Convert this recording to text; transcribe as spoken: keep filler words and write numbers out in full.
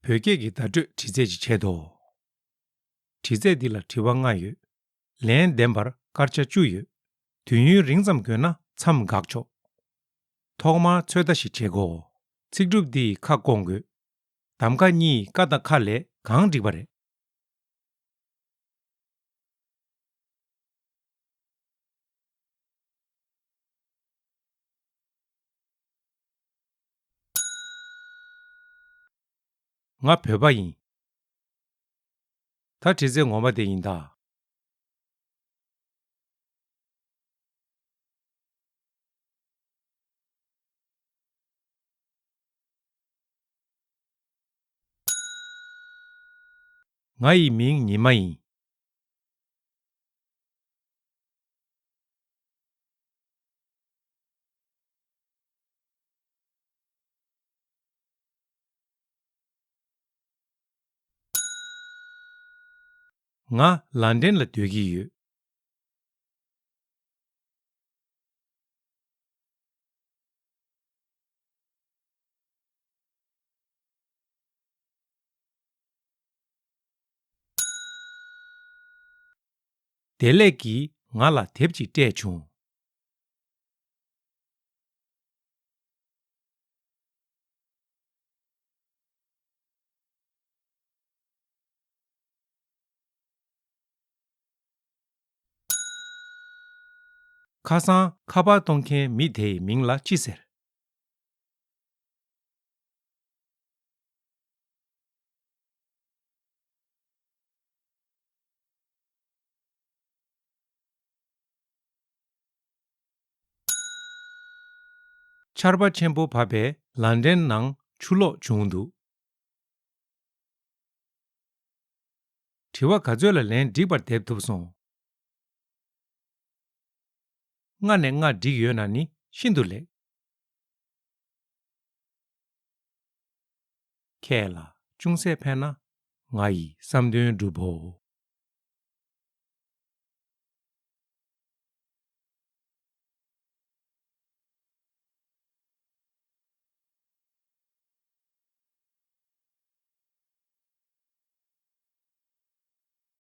བོད་སྐད་ཀྱི་བརྡ་སྤྲོད་འདྲི་རྩད་ཅིག་བྱེད་དོ། འདྲི་རྩད་འདི་ལ་དྲི་བ་ལྔ་ཡོད། ལན་འདེབས་པར་སྐར་ཆ་བཅུ་ཡོད། དུས་ཡུན་རིང་ཙམ་དགོས་ན་མཚམས་འགག་ཆོག་ཐོག་མར་ཚོད་ལྟ་ཞིག་བྱེད་དགོས། ཚིག་གྲུབ་འདི་ཁ་སྐོང་དགོས། གདམ་ཀ་གཉིས་ཀ་དང་ཁ་ལས་གང་འགྲིག་པ་རེད། ང་བོད་པ་ཡིན། ད་འདྲི་རྩད་ངོ་མ་དེ་ཡིན་ད། ང་ཡི་མིང་ཉི་མ་ཡིན། ང་ལན་ཀྲན་ལ་སྡོད་ཀྱི་ཡོད། བདེ་ལེགས་ཀྱིས་ང་ལ་དེབ་ཅིག་སྤྲད་བྱུང་། ཁ་སང་ཁ་པར་གཏོང་མཁན་མི་དེའི་མིང་ལ་ཅི་ཟེར། ཆར་པ་ཆེན་པོ་བབས་པས་ལན་ཀྲན་ནང་ཆུ་ལོག་བྱུང་འདུག་དྲི་བ་ག་ཚོད་ལ་ལན་འགྲིག་པར་འདེབས་ཐུབ་སོང་། ལྔ་ནས་ལྔ་འགྲིག་ཡོད་ན་ནི་ཤིན་ཏུ་ལེགས། ཁྱེད་ལ་ཅུང་ཟད་ཕན་ན་ང་ཡི་བསམ་དོན་འགྲུབ་བོ།